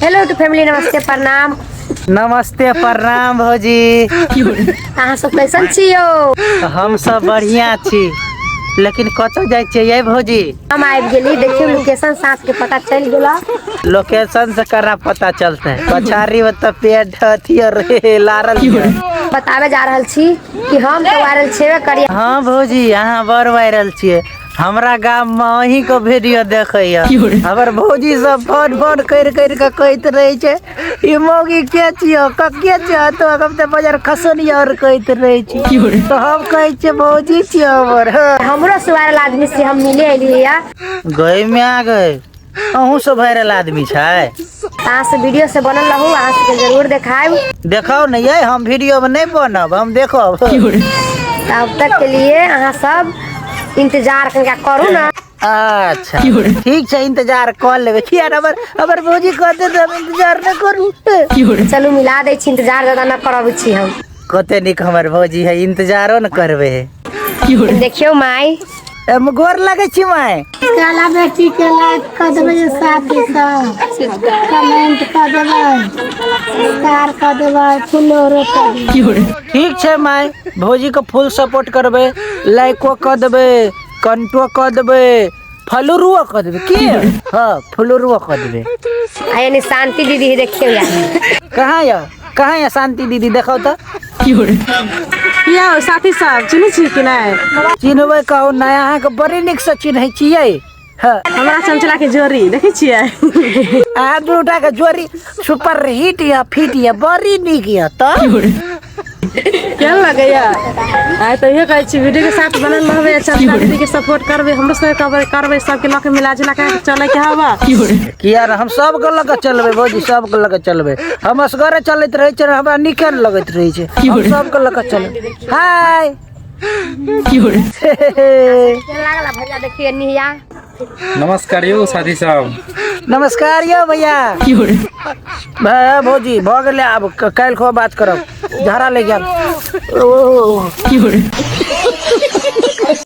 Hello to family, नमस्ते, प्रणाम। नमस्ते, प्रणाम भौजी। अहाँ सब कैसन छी यौ? हम सब बढ़िया छी, लेकिन कतऽ जाइ छियै यै भौजी? हम आबि गेली, देखियौ लोकेशन, साँस के पता चलि गेल। लोकेशन से करा पता चलते है? पछाड़ी में तऽ पेट अथी और लारल छै। बतावे जा रहल छी कि हम तऽ वायरल छेबे करी। हाँ भौजी, अहाँ बड़ वायरल छियै। हमरा गाम में अहीं के वीडियो देखैया। हमर भौजी सब फोन फोन कर कर के कहैत रहे छै, ई मौगी के छियो, कके छियो, तो हम तऽ बाजार खसनिया और कहैत रहे छी, तो हम कहै छियै भौजी छियो हमर। हाँ। हमरो से वायरल आदमी से हम मिले एलियै या। गई में आ गए, अहूँ सब वायरल आदमी छै। अहाँ से वीडियो से बनल रहू, अहाँ सबके जरूर देखायब। देखाउ ने ये, हम वीडियो में नहीं बनब, हम देखब। तब तक के लिए अहाँ सब इंतजार कनिका करू ने। अच्छा ठीक छै, इंतजार कऽ लेबै। किया ने हमर हमर भौजी कहते तऽ हम इंतजार नहि करू? चलू मिला दै छी, इंतजार ज्यादा न करबै छी हम। कते नीक हमर भौजी है, इंतजारो न करबै है। देखियौ माय। एमे गोर लगै छी माय। काला बेटी के लाइक कऽ देबै, साथी सब कमेंट कऽ देबै, शेयर कऽ देबै, फॉलोरो कऽ देबै। ठीक छै माय, भौजी के फुल सपोर्ट करबै, लाइको कऽ देबै, कंटो कऽ देबै, फलुरुओ कऽ देबै की? हाँ, फलुरुओ कऽ देबै। आ यानी शांति दीदी ही देखियौ यार। कहाँ यऽ, कहाँ यऽ शांति दीदी? देखौ तऽ। यौ साथी सब, चिन्है छी कि नहि? चिन्हबै कहू नहि, अहाँके बड़ी नीकसँ चिन्है छियै। हाँ। हमरा चंचला के जोड़ी देखै छियै? अहाँ दूटा के जोड़ी सुपर हिट यऽ, फिट यऽ, बड़ी नीक यऽ तऽ। केहन लगैया? आइ तऽ इहे कहै छी, वीडियो के साथ बनल रहबै, चंचला दीदी के सपोर्ट करबै, हमरो सबके करबै, करबै सबके लऽ के मिला जुला के चलै के हवा। किया ने हम सबके लऽ के चलबै भौजी, सबके लऽ के चलबै। हम असगरे चलैत रहै छियै, हमरा नीके ने लगैत रहै छै। हम सबके लऽ के चलबै। हाय। केहन लागल भैया? देखिए निहिया। नमस्कार यौ साथी सब। नमस्कार यौ भैया। भैया, भौजी भऽ गेलै, आब काल्हि खुआ बात करब। झाड़ा लागि गेल। ओ।